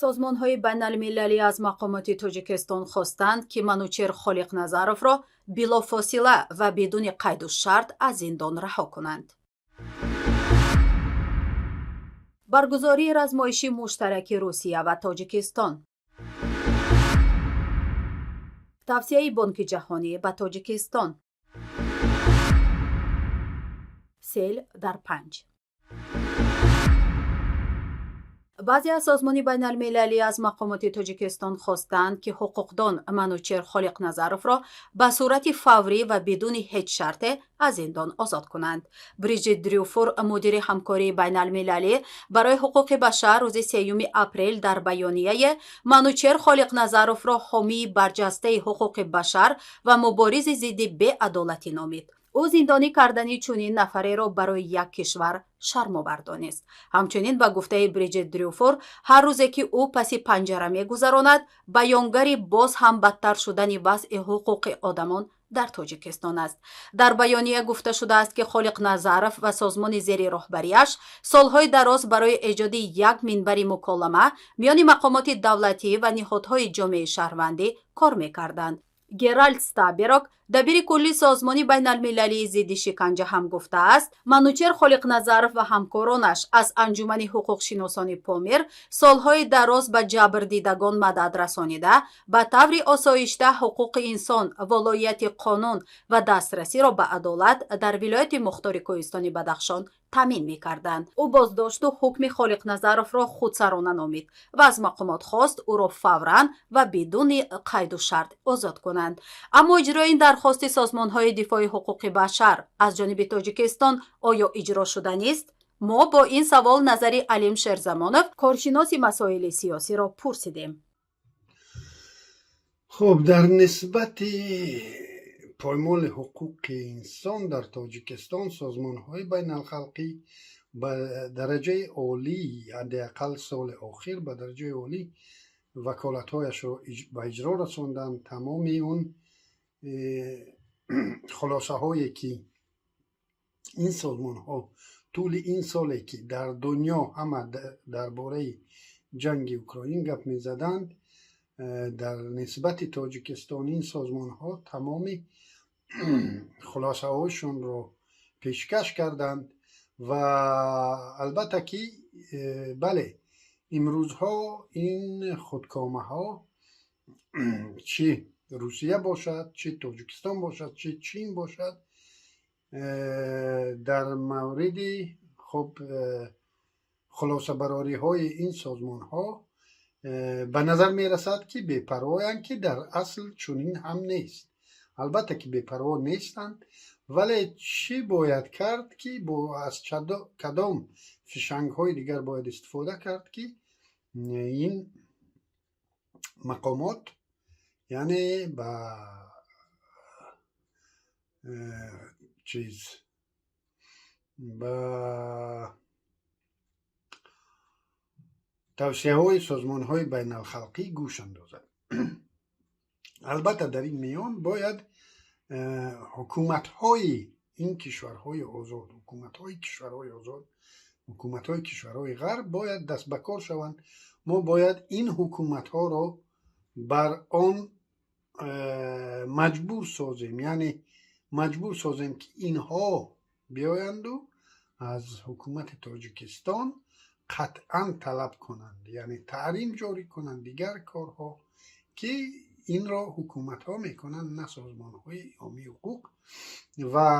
Созмонҳои байналмилалӣ аз мақомоти Тоҷикистон хостанд, ки Манучер Холиқназаровро билофосила ва бидуни қайду шарт аз зиндон раҳо кунанд. Баргузории размоиши муштараки Русия ва Тоҷикистон. Тавсияи Бонки Ҷаҳонӣ ба Тоҷикистон. Сел дар Панҷ. Баъзе аз созмони байналмилалӣ аз мақомоти Тоҷикистон хостанд, ки ҳуқуқдон Манучер Холиқназаровро ба сурати фаврӣ ва бидуни ҳеҷ шарте аз зиндон озод кунанд. Бриҷит Дрюфур, мудири ҳамкории байналмилалӣ барои ҳуқуқи башар, рӯзи 3 апрел дар баёнияе Манучер Холиқназаровро ҳомии барҷастаи ҳуқуқи башар ва муборизи зидди беадолатӣ номид. Ӯ зиндонӣ кардани чунин нафареро барои як кишвар шармовар донист. Ҳамчунин, ба гуфтаи Бриҷит Дрюфур, ҳар рӯзе, ки ӯ паси панҷара мегузаронад, баёнгари боз ҳам бадтар шудани вазъи ҳуқуқи одамон дар Тоҷикистон аст. Дар баёния гуфта шудааст, ки Холиқназаров ва созмони зери роҳбарияш солҳои дароз барои эҷоди як минбари муколама миёни мақомоти давлатӣ ва ниҳодҳои ҷомеаи шаҳрвандӣ кор мекарданд. Геральд Стаберок, дабири кулли Созмони байналмилалии зидди шиканҷа, ҳам гуфтааст, Манучер Холиқназаров ва ҳамкоронаш аз Анҷумани ҳуқуқшиносони Помир солҳои дароз ба ҷабрдидагон мадад расонида, ба таври осоишта ҳуқуқи инсон, волоияти қонун ва дастрасиро ба адолат дар Вилояти Мухтори Кӯҳистони Бадахшон таъмин мекарданд. Ӯ боздошту ҳукми Холиқназаровро худсарона номид ва аз мақомот хост, ӯро фавран ва бидуни қайду шарт озод кунанд. Аммо иҷрои ин дархости созмонҳои дифои ҳуқуқи башар аз ҷониби Тоҷикистон оё иҷро шуданист? Мо бо ин савол назари Алим Шерзамонов, коршиноси масоили сиёсиро пурсидем. Хуб, дар нисбати поймоли ҳуқуқи инсон дар Тоҷикистон созмонҳои байналхалқӣ ба дараҷаи олӣ, ҳадди ақал соли охир, ба дараҷаи олӣ ваколатҳояшро ба иҷро расонданд. Тамоми он хулосаҳое, ки ин созмонҳо тӯли ин соле, ки дар дунё ҳама дар бораи ҷанги Украин гап мезаданд, дар нисбати Тоҷикистон ин созмонҳо тамоми хулосаҳошонро пешкаш карданд. Ва албатта ки бале, имрӯзҳо ин худкомаҳо, чӣ Русия бошад, чӣ Тоҷикистон бошад, чӣ Чин бошад, дар мавриди хуб хулосабарориҳои ин созмонҳо ба назар мерасад, ки бепарвоянд, ки дар асл чунин ҳам нест. Албатта ки бепарво нестанд, вале чӣ бояд кард, ки аз кадом фишангҳои дигар бояд истифода кард, ки ин мақомот, яъне ба чиз, ба тавсияҳои созмонҳои байналхалқӣ гӯш андозад? Албатта, дар ин миён бояд ҳукуматҳои ин кишварҳои озод, ҳукуматҳои кишварҳои озод, ҳукуматҳои кишварҳои ғарб бояд даст ба кор шаванд. Мо бояд ин ҳукуматҳоро бар он маҷбур созем, яъне маҷбур созем, ки инҳо биёянду аз ҳукумати Тоҷикистон қатъан талаб кунанд, яъне таҳрим ҷорӣ кунанд, дигар корҳо, ки инро ҳукуматҳо мекунанд, на созмонҳои ҳомии ҳуқуқ. Ва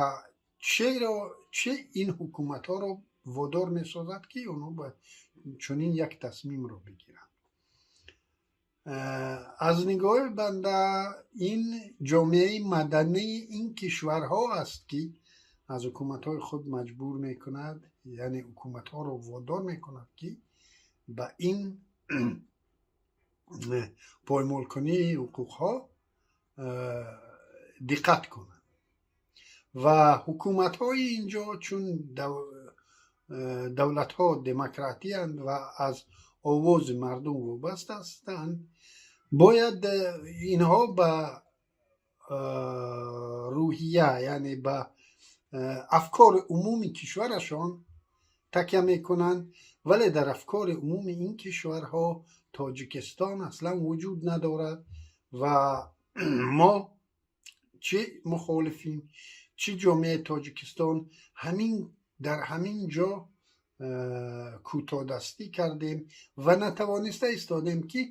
черо, че ин ҳукуматҳоро водор месозад, ки онҳо бояд чунин як тасмимро бигиранд? Аз нигоҳи банда, ин ҷомеаи мадании ин кишварҳо аст, ки аз ҳукуматҳои худ маҷбур мекунад, яъне ҳукуматҳоро водор мекунад, ки ба ин поймолкунии ҳуқуқҳо диққат кунанд. Ва ҳукуматҳои инҷо, чун давлатҳо демократиянд ва аз овози мардум вобаста ҳастанд, бояд инҳо ба рӯҳия, яъне ба афкори умуми кишварашон Такя мекунанд, вале дар афкори умуми ин кишварҳо Тоҷикистон аслан вуҷуд надорад ва мо, чӣ мухолифин, чӣ ҷомеаи Тоҷикистон, ҳамин дар ҳамин ҷо кӯтоҳдастӣ кардем ва натавониста истодем, ки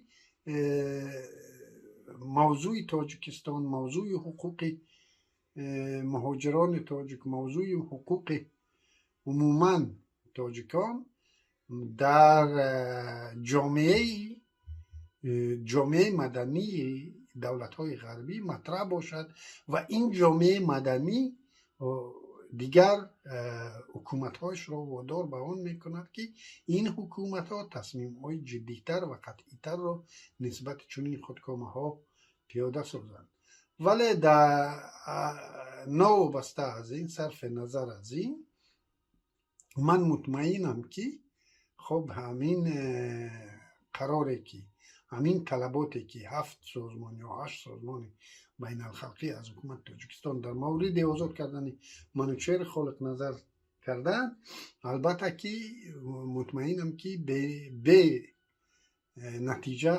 мавзӯи Тоҷикистон, мавзӯи ҳуқуқи муҳоҷирони тоҷик, мавзӯи ҳуқуқи умуман тоҷикон дар ҷомеаи мадании давлатҳои ғарбӣ матраҳ бошад ва ин ҷомеаи маданӣ дигар ҳукуматҳояшро водор ба он мекунад, ки ин ҳукуматҳо тасмимҳои ҷиддитар ва қатъитарро нисбати чунин худкомаҳо пиёда созанд. Вале новобаста аз ин, сарфи назар аз ин, ман мутмаинам, ки хоб ҳамин қароре, ки ҳамин талаботе, ки ҳафт созмон ё ҳашт созмони байналхалқӣ аз ҳукумати Тоҷикистон дар мавриди озод кардани Манучеҳри Холиқназар карданд, албатта ки мутмаинам, ки бе натиҷа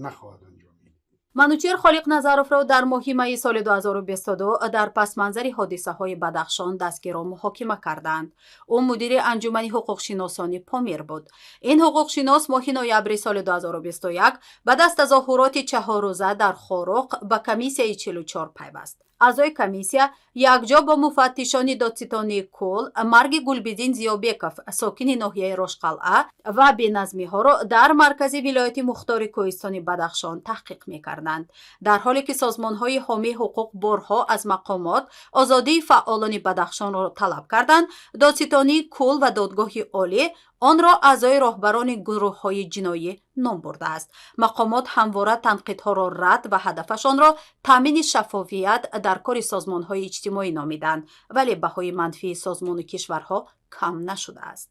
нахоҳад анҷомид. Манучер Холиқназаровро дар моҳи майи соли 2022 дар пасманзари ҳодисаҳои Бадахшон дастгиру муҳокима карданд. Ӯ мудири Анҷумани ҳуқуқшиносони Помир буд. Ин ҳуқуқшинос моҳи ноябри соли 2021 баъд аз тазоҳуроти чаҳоррӯза дар Хоруғ ба комиссияи 44 пайваст. Аъзои комиссия якҷо бо муфаттишони додситонии кулл марги Гулбиддин Зиёбеков, сокини ноҳияи Рошқалъа, ва беназмиҳоро дар маркази вилояти мухтори кӯҳистони Бадахшон таҳқиқ мекарданд. Дар ҳоле ки созмонҳои ҳомии ҳуқуқ борҳо аз мақомот озодии фаъолони Бадахшонро талаб карданд, додситонии кулл ва Додгоҳи олӣ онро аъзои роҳбарони гурӯҳҳои ҷиноӣ ном бурдааст. Мақомот ҳамвора танқидҳоро рад ва ҳадафашонро таъмини шаффофият дар кори созмонҳои иҷтимоӣ номиданд, вале баҳои манфии созмону кишварҳо кам нашудааст.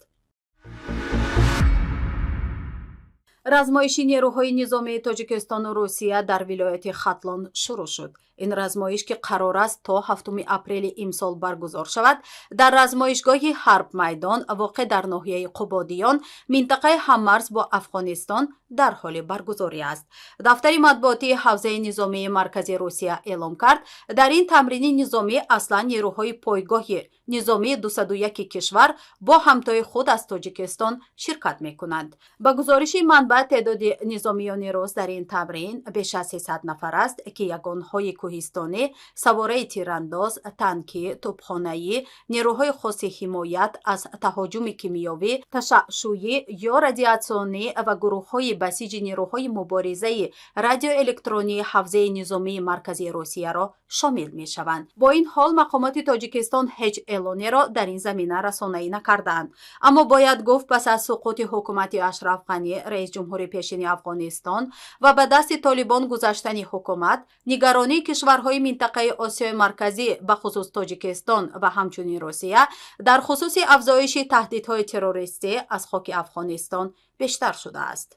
Размоиши нерӯҳои низомии Тоҷикистону Русия дар вилояти Хатлон шурӯъ шуд. Ин размоиш, ки қарор аст то 7 апрели имсол баргузор шавад, дар размоишгоҳи Ҳарбмайдон, воқеъ дар ноҳияи Қубодиён, минтақаи ҳаммарз бо Афғонистон, дар ҳоли баргузорӣ аст. Дафтари матбуотии ҳавзаи низомии маркази Русия эълом кард, дар ин тамрини низомӣ аслан нерӯҳои пойгоҳи низомии 201 кишвар бо ҳамтои худ аз Тоҷикистон ширкат мекунанд. Ба гузориши манбаъ, теъдоди низомиёни рус дар ин тамрин беш аз 300 нафар аст, ки ягонҳои кӯҳистонӣ, савораи тирандоз, танкӣ, тӯбхонаӣ, нерӯҳои хоси ҳимоят аз таҳоҷуми кимиёвӣ, ташаъшӯӣ ё радиатсионӣ ва гурӯҳҳои басиҷи нерӯҳои муборизаи радиоэлектронии ҳавзаи низомии марказии Русияро шомил мешаванд. Бо ин ҳол, мақомоти Тоҷикистон ҳеҷ эълонеро дар ин замина расонаӣ накардаанд. Аммо бояд гуфт, пас аз суқути ҳукумати Ашраф Ғанӣ, раисҷумҳури пешини Афғонистон, ва ба дасти Толибон гузаштани ҳукумат, нигаронии кишварҳои минтақаи Осиёи Марказӣ, бахусус Тоҷикистон ва ҳамчунин Русия, дар хусуси афзоиши таҳдидҳои террористӣ аз хоки Афғонистон бештар шудааст.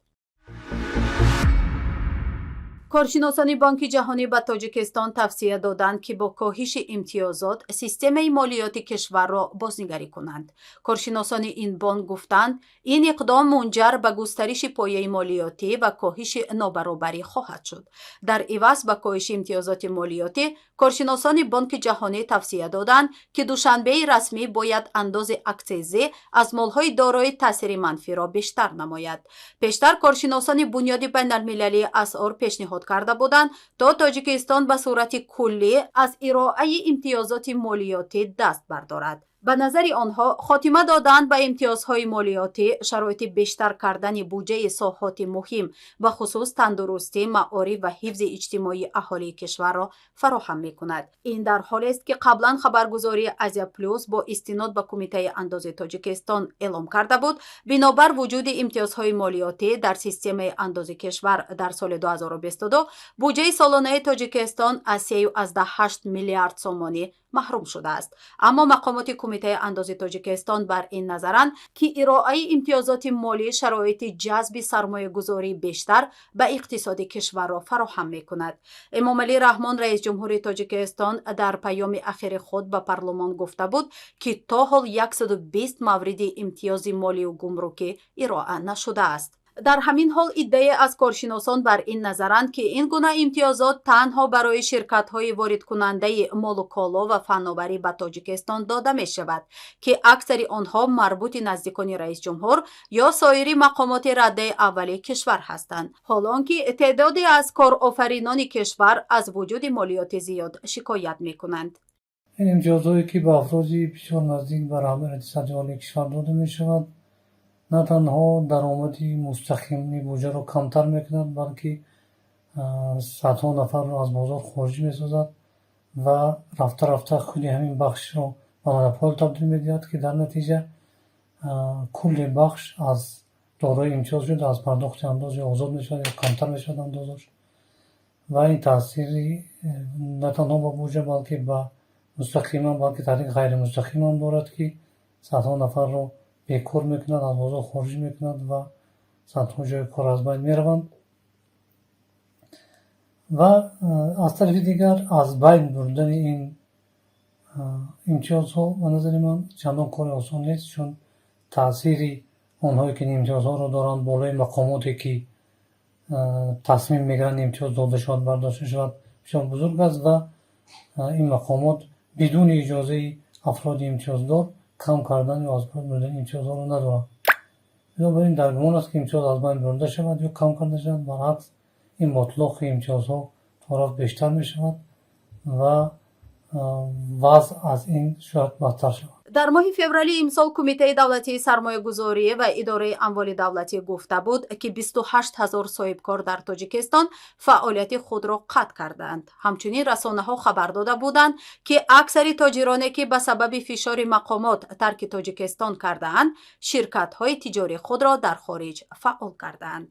Коршиносони Бонки Ҷаҳонӣ ба Тоҷикистон тавсия доданд, ки бо коҳиши имтиёзот системаи молиёти кишварро бознигарӣ кунанд. Коршиносони ин бонк гуфтанд, ин иқдом мунҷар ба густариши пояи молиётӣ ва коҳиши нобаробарӣ хоҳад шуд. Дар иваз ба коҳиши имтиёзоти молиётӣ, коршиносони Бонки Ҷаҳонӣ тавсия доданд, ки Душанбеи расмӣ бояд андози аксизӣ аз молҳои дорои таъсири манфиро бештар намояд. Пештар коршиносони Бунёди байналмилалии асъор пешниҳод карда буданд, то Тоҷикистон ба сурати куллӣ аз ироаи имтиёзоти молиётӣ даст бардорад. Ба назари онҳо, хотима додан ба имтиёзҳои молиётӣ шароити бештар кардани буҷаи соҳоти муҳим, бахусус тандурустӣ, маориф ва ҳифзи иҷтимоии аҳолии кишварро фароҳам мекунад. Ин дар ҳолест, ки қаблан хабаргузории Азия Плюс бо истинод ба Кумитаи андози Тоҷикистон эълом карда буд, бинобар вуҷуди имтиёзҳои молиётӣ дар системаи андози кишвар дар соли 2022 буҷаи солонаи Тоҷикистон аз 3,8 миллиард сомонӣ маҳрум шудааст. Аммо мақомоти Кумитаи андози Тоҷикистон бар ин назаранд, ки ироаи имтиёзоти молӣ шароити ҷазби сармоягузории бештар ба иқтисоди кишварро фароҳам мекунад. Эмомалӣ Раҳмон, раис ҷумҳури Тоҷикистон, дар паёми ахири худ ба парлумон гуфта буд, ки то ҳол 120 мавриди имтиёзи молию гумрукӣ ироа нашудааст. Дар ҳамин ҳол, иддае аз коршиносон бар ин назаранд, ки ин гуна имтиёзот танҳо барои ширкатҳои воридкунандаи молу коло ва фанноварӣ ба Тоҷикистон дода мешавад, ки аксари онҳо марбути наздикони раисҷумҳур ё соири мақомоти раддаи аввали кишвар ҳастанд. Ҳол он ки теъдоде аз корофаринони кишвар аз вуҷуди молиёти зиёд шикоят мекунанд. Ин имтиёзҳое, ки ба афроди бисёр наздик ба раҳбарияти сатҳи олии кишвар дода мешавад, на танҳо даромади мустақими буҷаро камтар мекунад, балки садҳо нафарро аз бозор хориҷ месозад ва рафта рафта худи ҳамин бахшро ба монопол табдил медиҳад, ки дар натиҷа кулли бахш аз дорои имтиёз шуда, аз пардохти андоз ё озод мешавад, ё камтар мешавад андозаш. Ва ин таъсири на танҳо ба буҷа, балки ба мустақиман, балки тариқи ғайримустақим ҳам дорад, ки садҳо нафарро бекор мекунад, аз бозор хориҷ мекунад ва садҳо ҷои кор аз байн мераванд. Ва аз тарафи дигар, аз байн бурдани ин имтиёзҳо, ба назари ман, чандон кори осон нест, чун таъсири онҳое, ки ин имтиёзҳоро доранд, болои мақомоте, ки тасмим мегиранд имтиёз дода шавад, бардошта шавад, бисёр бузург аст ва ин мақомот бидуни иҷозаи афроди имтиёздор кам кардан ё аз байн бурдани имтиёзҳоро надоранд. Бинобар ин, дар гумон аст, ки имтиёз аз байн бурда шавад ё кам карда шавад, баръакс, ин ботлоқи имтиёзҳо торафт бештар мешавад ва вазъ аз ин шояд бадтар шавад. Дар моҳи феврали имсол Кумитаи давлатии сармоягузорӣ ва идораи амволи давлатӣ гуфта буд, ки 28 ҳазор соҳибкор дар Тоҷикистон фаъолияти худро қатъ кардаанд. Ҳамчунин расонаҳо хабар дода буданд, ки аксари тоҷироне, ки ба сабаби фишори мақомот тарки Тоҷикистон кардаанд, ширкатҳои тиҷории худро дар хориҷ фаъол кардаанд.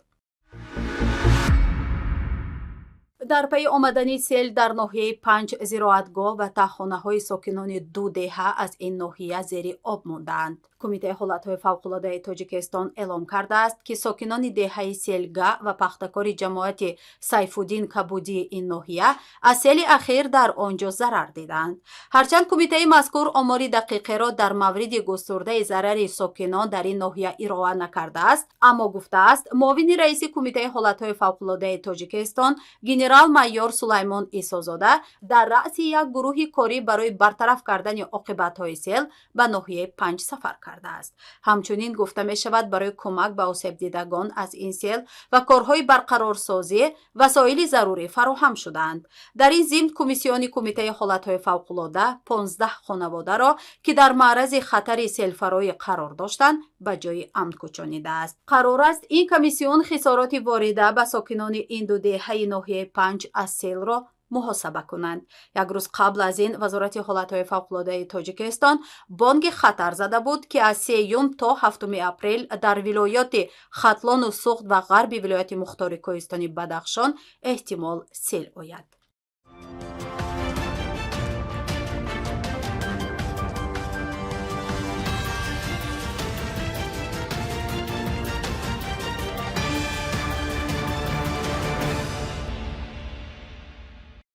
Дар пайи омадани сел дар ноҳияи Панҷ, зироатгоҳ ва таҳхонаҳои сокинони ду деҳа аз ин ноҳия зери об мондаанд. Кумитаи ҳолатҳои фавқулодаи Тоҷикистон эълом кардааст, ки сокинони деҳаи Селга ва пахтакори ҷамоати Сайфуддин Кабудии ин ноҳия аз сели ахир дар он ҷо зарар дидаанд. Ҳарчанд кумитаи мазкур омори дақиқеро дар мавриди густурдаи зарари сокинон дар ин ноҳия ироа накардааст, аммо гуфтааст, муовини раиси Кумитаи ҳолатҳои фавқулодаи Тоҷикистон, генерал-майор Сулаймон Исозода, дар раъси як гурӯҳи корӣ барои бартараф кардани оқибатҳои сел ба ноҳияи Панҷ сафар кардааст. Ҳамчунин гуфта мешавад, барои кӯмак ба осебдидагон аз ин сел ва корҳои барқарорсозӣ васоили зарурӣ фароҳам шудаанд. Дар ин зимн, комиссиони Кумитаи ҳолатҳои фавқулода 15 хонаводаро, ки дар маърази хатари селфароӣ қарор доштанд, ба ҷои амн кӯчонидааст. Қарор аст, ин комиссион хисороти ворида ба сокинони ин ду деҳаи ноҳияи Панҷ аз селро муҳосаба кунанд. Як рӯз қабл аз ин Вазорати ҳолатҳои фавқулодаи Тоҷикистон бонги хатар зада буд, ки аз 3-юм то 7-уми апрел дар вилоёти Хатлону Суғд ва ғарби вилояти мухтори кӯҳистони Бадахшон эҳтимол сел ояд.